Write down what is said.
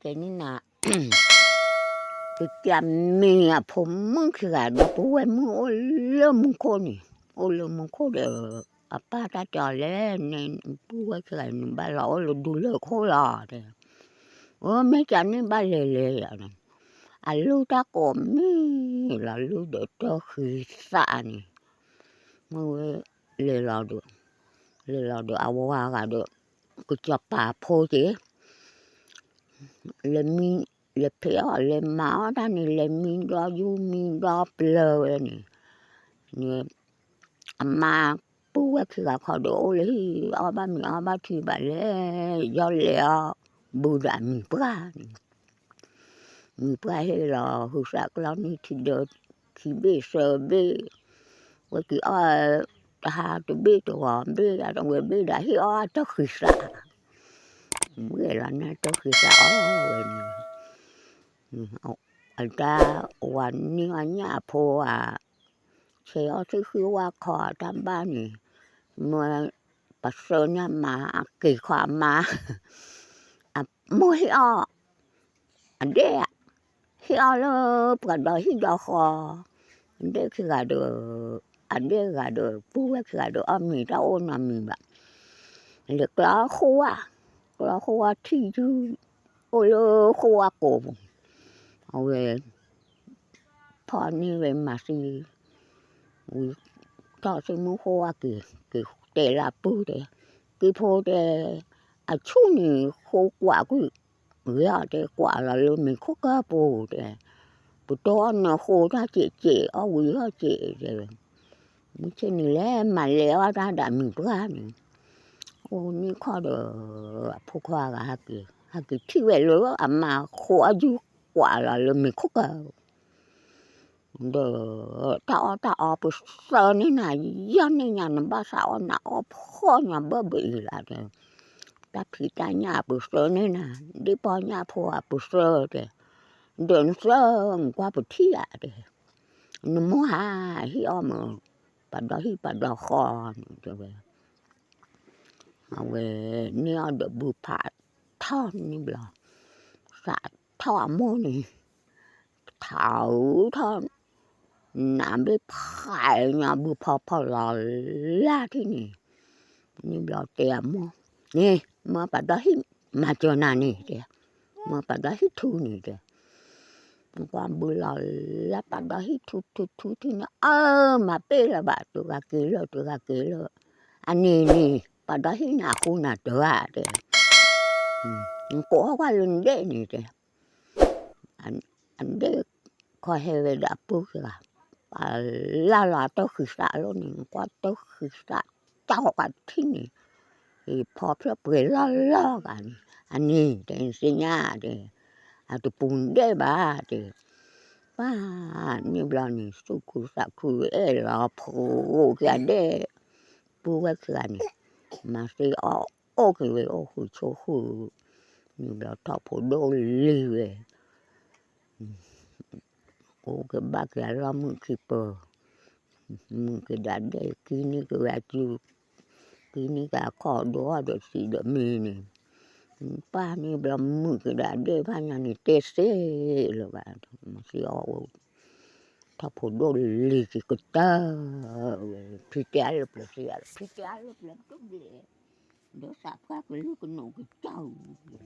တဲန့ၢ်နၤ, ကစၢ်မ့ၢ်အဖိမုၣ်ခံဂၤဒီး ပဝဲမုၣ်အိၣ်လၢမူခိၣ်န့ၣ်, အိၣ်လၢမူခိၣ်ဒီး အပၢ်တၢ်တဲအီၤလဲၣ်န့ၣ်, ပဝဲခံဂၤန့ၣ် ဘၣ်လီၤအိၣ်လၢဒူလၢၢ်ခိၣ်လီၤတဲ, အမ့ၢ်ကန့ၣ်ဘၣ်လဲၤလဲၤယၤန့ၣ်, အလုၢ်တၢ်ကိးမံၤလီၤ လုၢ်ဒီးတၢ်ဃံသးန့ၣ်, မ့ၢ်ဝဲလဲၤလီၤဒီး, လဲၤလီၤဒီးအဝၤဂၤဒီး, ကစီၤပၤဖိက့ၤ လဲၤမံ, လဲၤဖံးအီၣ် လဲၤမၤအီၣ်တၢ်န့ၣ် လဲၤမံဒီယူၢ်မံဒီပျၢၤဝဲန့ၣ်, န့ၣ်, အမါပူဝဲခံဂၤခီဒီးအိၣ်လၢဟံၣ် အီၣ်ဘၣ်မ့ၤအီဘၣ်ထံဘၣ်လဲၣ်, ယီလဲၤအီၣ်, ဘူးဒၣ်မံၤပှၢ်န့ၣ်, မံၤပှၢ်ဟ့ၣ်လီၤ ဟုသးကျီနံၣ်ထံဒီး, ခံဘ့ၣ်သၢဘ့ၣ်, ဝဲက့ၤအီၣ်, တဟါတဘ့ၣ်တဂီၤဘ့ၣ် အဝဲဘ့ၣ်ဒၣ်ဟ့ၣ်အီၣ်တၢ်ဃံသး ဘှဲၣ်လီၤန့ၣ်တၢ်ဃံသးအီၣ်ဝဲန့ၣ်, အတၢ်ဝၤန့ၢ်အီၣ်ညၣ်အဖိဧါ, ဆဲးအီၣ်ဆံဃုဝါခီအတၢ်ဘၣ်န့ၣ်, မ့ၢ်ပသၢညါမါ အက့ၤခီအမါ, အမိၢ်ဟ့ၣ်အီၣ်, အဒဲၣ်, ဟ့ၣ်အီၣ်လၢပှၤဒီဟံၣ်ဒီဃီ, အဒဲၣ်ခံဂၤဒီး, အဒဲၣ်ဂၤဒီး ပူဝဲခံဂၤဒီး အီၣ်မ့ၤတၢ်အိၣ်နီတမံၤဘၣ်, လဲၤကျီဃိဝါ, ကျီဃိဝါထံၣ်ဆူ, အိၣ်လၢဃိဝါကိးပူၤ, အဝဲ, ဖီၣ်န့ၢ်ဝဲမၤသံ, ဝံၤ, ထီၣ်ဆ့မုၢ်ဃိဝါက့ၤ, က့ၤတဲလၢအပုၢ်တဲ, က့ၤဖိတဲ, အဆူၣ်န့ၣ်ဃိကွၢ်ကွံာ်, ဂ့ၤအီၤတဲကွၢ်လီၤလၢမ့ၤခိၣ်ကၢပူၤတဲ, ပတီၢ်အီၣ်နၢဃိတၢ်စဲးစဲး အီၣ်ဝံၤအီၣ်စဲးတဲ, မုၢ်ဆ့ၣ်န့ၣ်လဲၤမၤလဲၤအီၣ်တၢ်ဒၣ်မံၤပှၢ်န့ၣ်, အိၣ်န့ၣ်ခီဒီး, အဖိခွါဂၤဟဲက့ၤ, ဟဲက့ၤထံၣ်ဝဲလၢအမါဃိအယူၢ်ကွၢ်လီၤလၢမ့ၤခိၣ်ကၢ ဒီး, တၢ်အီၣ်တၢ်အီပသၢန့ၢ်နၤ, ယီၢ်န့ၢ်ညါ နဘၣ်သးအီၣ်နၤအီၣ်ဖှီၣ်ညါဘၢဘၣ်အံၤလၢတဲ, တၢ်ဖံးတၢ်ညၣ်ပသၢန့ၢ်နၤ, ဒ့ၣ်ပီညၣ်ဖိအပသၢတဲ, ဒီးနသၢ, နကွၢ်ပထံၣ်ဧါတဲ, နမိၢ်ဧါ, ဟ့ၣ်အီၣ်မး, ပဒီဟံၣ်ပဒီဃီန့ၣ်တဲဝဲ အဝဲ, န့ၢ်အီၣ်ဒီးဘုဖးထီၣ်န့ၣ်ဘျီ, သးထီၣ်အမိၢ်န့ၣ်, ထးထီၣ်, နဘ့ၣ်ဖးညါဘုဖီဖီလီၤလၢထံၣ်န့ၣ်, န့ၣ်ဘျီတဲအမိၢ်, န့ၣ်, မ့ၢ်ပဒီဟံၣ်မၤစၢၤနၤန့ၣ်တဲ, မ့ၢ်ပဒီဟံၣ်ထူန့ၣ်တဲ နကွၢ်ဘုလီၤလၢပဒီဟံၣ်ထူထူထူထူန့ၣ် အၢ မၤပ့ၢ်လၢၤဘၣ် တဂၤက့ၤလၢ တဂၤက့ၤလၢ, အန့ၣ်န့ၣ် ပဒီဟံၣ်န့ၣ်အဃိနၤတဂၤတဲ, နကိးအီၣ်ကွၢ်လၢနဒဲၣ်န့ၣ်တဲ, အဒဲၣ်ခီဟဲဝဲဒီးအပုၢ်တဂၤ, ပလၢ်လီၤအတၢ်ဃံသးလီၤန့ၣ် နကွၢ်တၢ်ဃံသးတၢ်ဃံသးတၢ်ဃံသးန့ၣ်, ဟံၣ်ဖီဖျၢၣ်ပှဲၤလီၤလီၤဂၤန့ၣ် အန့ၣ်တဲသ့ၣ်ညါတဲ, အတပူၤနဒဲၣ်ဘၣ်တဲ, ပၢ်န့ၣ်ဘျီန့ၣ်သူၣ်ခုသးခုအဲၣ်လီၤဖိက့ၤအဒဲၣ်, ပုၢ်ဝဲၢ်ခံဂၤန့ၣ်, မၤသ့အီၣ်အိၣ်က့ၤဝဲအိၣ်ဃုာ်ဆိးဃုာ်, န့ၣ်ဘျီထီၣ်ဖိဒိၣ်လံဝဲ အိၣ်က့ၤဘၣ်က့ၤအလီၢ်မုၣ်ခံပၢၤ, မုာ်က့ၤဒၣ်ဒဲၣ် ကံန့ၢ်က့ၤဝဲအစု, ကံန့ၢ်က့ၤအခီၣ်ဒိၣ်အီၣ်ဒီးသံဒီးမ့ၤန့ၣ်, ပၢ်န့ၣ်ဘျီမုာ်က့ၤဒၣ်ဒဲၣ်ဖးညါန့ၣ် တဲသ့လၢၤဘၣ်, မၤသ့အီၣ်အိၣ်, ထီၣ်ဖိဒိၣ်လံက့ၤကတၢၢ်ဝဲ, ဖံတဲအလၢပျၢၤသ့, ဖံတဲအလၢပျၢၤဒိၣ်ဘျဲၣ်, ဒီးသးပှၢ်ကလုာ်ကနိးကစၢ်အူ